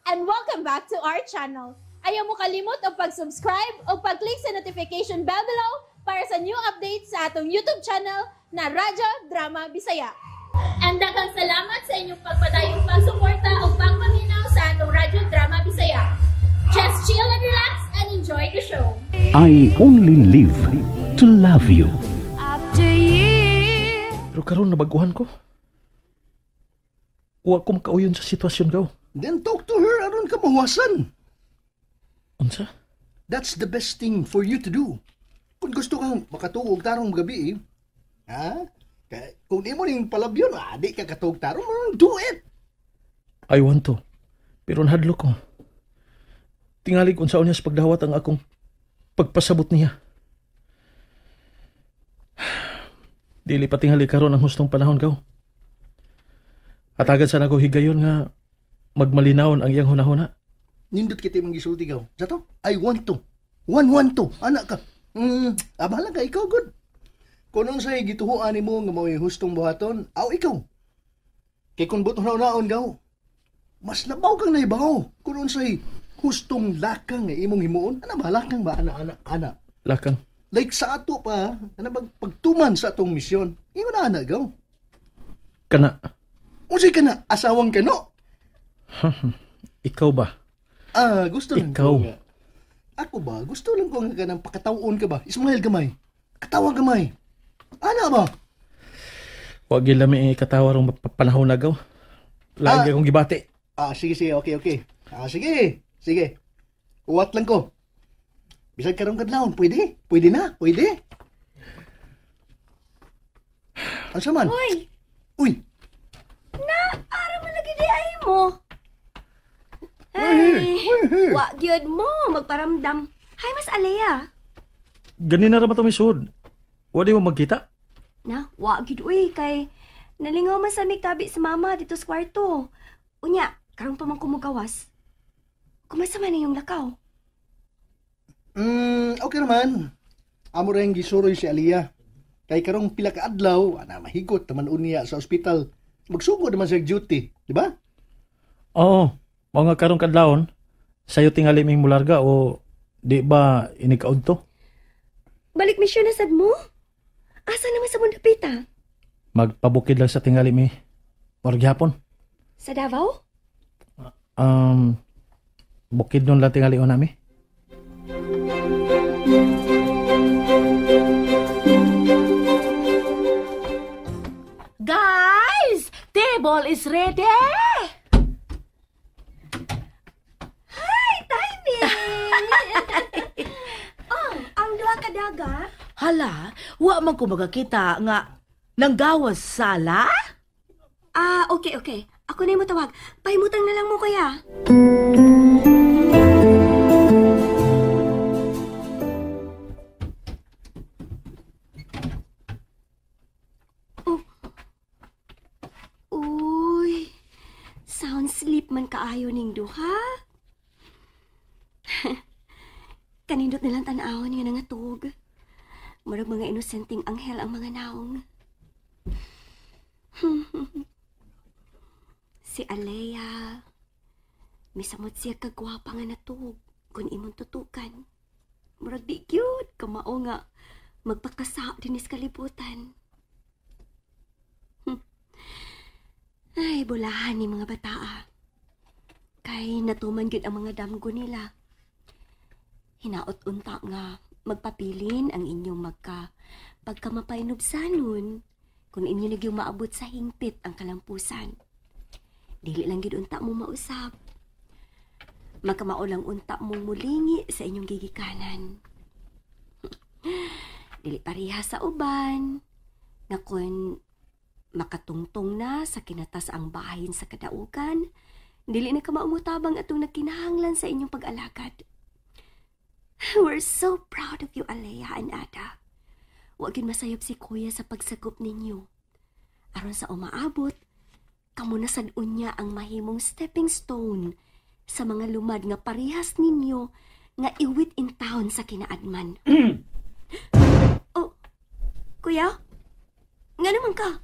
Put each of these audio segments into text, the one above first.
And welcome back to our channel. Ayaw mo kalimot og pag-subscribe o pag-click sa notification bell below para sa new updates sa atong YouTube channel na Radyo Drama Bisaya. And daghang salamat sa inyong pagpadayong pagsuporta o pagpaminaw sa atong Radyo Drama Bisaya. Just chill and relax and enjoy the show. I only live to love you. After years. Pero karon nabaguhan ko. Wa ko makauyon sa sitwasyon gaw. Then talk to her aron ka mahuwasan. Unsa? That's the best thing for you to do. Kung gusto kang makatuog tarong gabi, eh. Ha? Kung imo ning palabyon, di ka katuog tarong, do it. I want to. Pero nahadlok ko. Tingali kung saan niya sa pagdawat ang akong pagpasabot niya. Dili pa tingali karon ang hustong panahon gaw. At agad sana ko higayon nga magmalinawon ang iyang hunahuna. Nindot kita imong gisulti gaw. Zato, I want to. 1 1 2. Anak ka. Abala ka, ikaw good. Kung unsay gituhuan nimo nga mao'y hustong buhaton, aw ikaw. Kay kung buot hunaon gaw, mas labaw kang naibaw. Kung unsay hustong lakang nga imong himuon, ana ba lakang ba ana ana ana. Lakang. Like sa ato pa, ana bag pagtuman sa atong misyon. Ingon na ana gaw. Kana. Unsay kana asawang kano? Ikaw ba? Ah, gusto lang ikaw. Ko nga. Ako ba? Gusto lang ko nga kanang pakatawon ka ba? Ismail gamay. Katawa gamay. Ana ba? Wag gyud lami katawa rong panahon na gaw. Lagi akong gibati. Ah, sige sige, okay okay. Ah, sige. Sige. Uwat lang ko. Bisag karong kadlawon, pwede? Pwede na? Pwede? Asa man? Uy. Uy. Na, ara man lagi di ay mo. Ay, wa gyud mo magparamdam. Hi, Mas Alea. Ganina ra ba to misud? Wa di mo magkita? Na, wa gyud uy kay nalingaw man sa migtabi sa mama dito sa kwarto. Unya, karon pa man ko mogawas. Kumusta man inyong lakaw? Okay naman. Amo ra yung gisuroy si Alea. Kay karong pila ka adlaw, ana mahigot naman unya sa ospital. Magsugod naman siya duty, di ba? Oo. Mga karong kadlawon, sayo tingali ming mularga o di ba inikaod to? Balik misyon na sad mo? Asa naman sa mundapita? Magpabukid lang sa tingali mi. Wargyapon. Sa Davao? Bukid nun lang tingali o nami. Guys, table is ready! Hi, timing! Oh, ang duha ka daga? Hala, wa man ko magakita nga nanggawas sala? Ah, okay, okay. Ako na yung tawag. Pahimutang na lang mo kaya. Oh. Uy, sound sleep man kaayo ning duha. Kanindot nilang tan-awon nga nangatog. Murag mga inosenteng anghel ang mga naong. Si Alea, misamot siya kagwapa nga natug kung imong tutukan. Murag di gyud kamao nga magpakasa dinis kalibutan. Ay, bulahan ni mga bataa. Kay natuman gyud ang mga damgo nila. Hinaot unta nga magpapilin ang inyong magka pagkamapainubsanon kung inyo nagyong maabot sa hingpit ang kalampusan. Dili lang gyud unta mo mausab. Magkamao lang unta mong mulingi sa inyong gigikanan. Dili pareha sa uban nga kun makatungtong na sa kinatas ang bahin sa kadaugan, dili na ka maumutabang atong nagkinahanglan sa inyong pag-alagad. We're so proud of you, Alea and Ada. Wa gyud masayop si Kuya sa pagsagop ninyo. Aron sa umaabot, kamo na sad unya ang mahimong stepping stone sa mga lumad nga parehas ninyo nga iwit in town sa kinaadman. Oh, Kuya? Nga naman ka?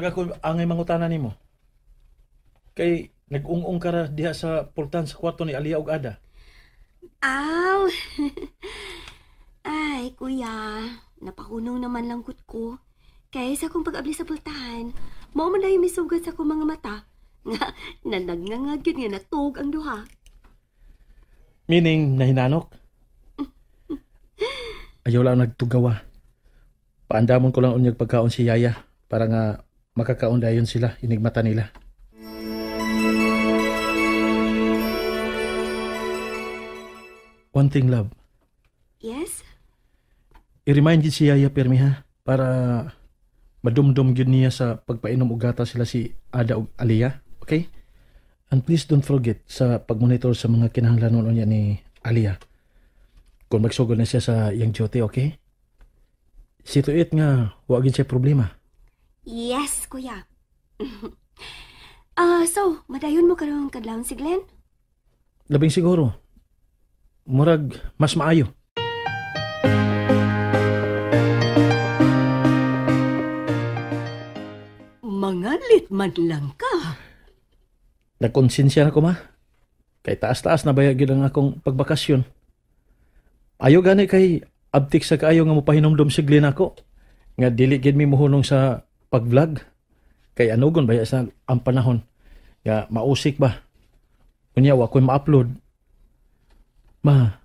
Murag ako angay mangutana nimo. Kay nag-ung-ung ka ra diha sa pultan sa kwarto ni Alia ug Ada. Aw! Ay, kuya, napahunong naman lang gud ko. Kay sa akong pag-abli sa pultahan, mao man dayon misugat sa akong mga mata. Nga, nanagnangag yun nga natug ang duha. Meaning, nahinanok? Ayaw lang nagtugawa. Paandamon ko lang unyag pagkaon si Yaya para nga makakaon dayon sila, inigmata nila. One thing, love. Yes? I-remind gid si Yaya pirmi ha, para madumdum gyud niya sa pagpainom og gatas sila si Ada ug Aliyah, okay? And please don't forget sa pagmonitor sa mga kinahanglanon niya ni Aliyah. Kung magsugod na siya sa iyang duty, okay? Si tuit nga, wa gyud siya problema. Yes, kuya. So, madayon mo karong kadlawon si Glenn? Labing siguro. Murag, mas maayo. Mangalit man lang ka. Nagkonsensya na ko, ma. Kay taas-taas na bayag yun ang akong pagbakasyon. Ayo gani kay abtik sa kaayo nga mopahinomdom si Glenn ako. Nga dili gid mi mohunong sa pag-vlog. Kay anugon baya sa ang panahon. Nga mausik ba. Unya wa ko'y ma-upload. Ma,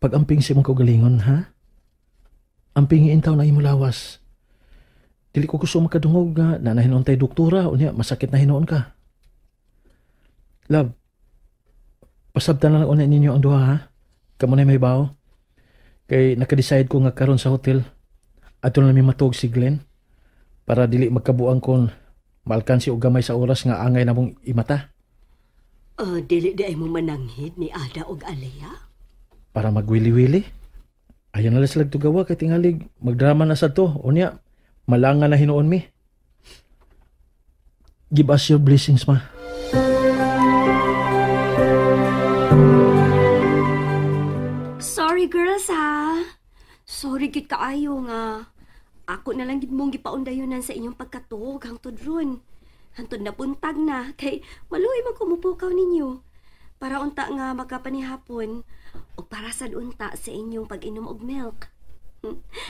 pag-amping si mong kaugalingon, ha? Amping intaw na imo lawas. Dili ko gusto makadungog nga nanahinon tay doktora, unya masakit na hinuon ka. Love, pasabtan na lang unya ninyo ang duha, ha? Kamo na may bao. Kay nakadecide ko nga karon sa hotel. Ato na mi matuog si Glenn para dili magkabuang kon maalkansi og gamay sa oras nga angay namong imata. Dili di ay mo mananghid ni Ada og Alea? Para magwili-wili. Ayan na lang sila tugawa kay tingalig magdrama na sa to. Unya, malanga na hinuon mi. Give us your blessings, ma. Sorry, girls, ha? Sorry, gid kaayo nga. Ako na lang gid mong gipaundayunan sa inyong pagkatuog hangtod ron. Hantod na buntag na, kay maluoy man kumupukaw ninyo. Para unta nga makapanihapon, o para sad unta sa inyong pag-inom og milk.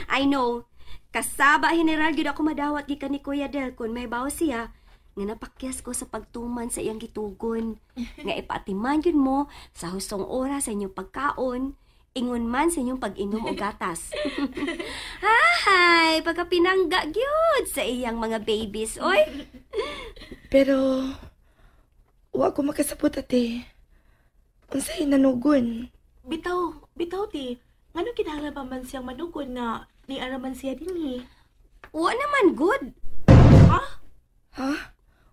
I know, kasaba general gyud ako madawat gikan ni Kuya Del kung may bawo siya, nga napakyas ko sa pagtuman sa iyang gitugon. Nga ipaatiman gyud mo sa hustong oras sa inyong pagkaon, ingon man sa inyong pag-inom og gatas. Hay, pagkapinangga gyud sa iyang mga babies, oy. Pero wa ko makasabot, ate. Unsay nanugon? Bitaw ti. Ngano kinahanglan pa man siyang manugon na niara man siya dinhi? Wa naman good. Ha? Ha?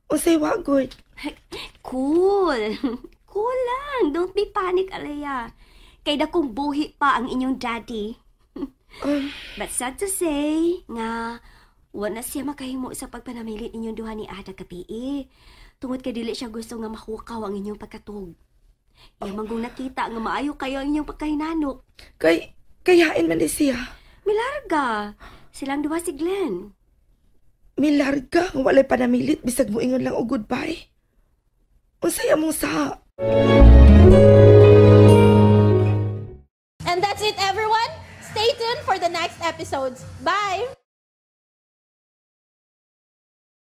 Unsay wa good? Cool. Cool lang. Don't be panic, Alea. Kay dakong buhi pa ang inyong daddy. But sad to say, nga wa na siya makahimo sa pagpanamilit ninyong duha ni Ada gabi. Tungod kay dili siya gusto nga mahukaw ang inyong pagkatug. Iya manggong nakita nga maayo kayo ang inyong pagkahinanok. Kay kayain man di siya. Milarga. Silang duha si Glenn. Milarga nga walay panamilit bisag moingon lang og goodbye. Unsay among sa? And that's it, everyone. Stay tuned for the next episodes. Bye!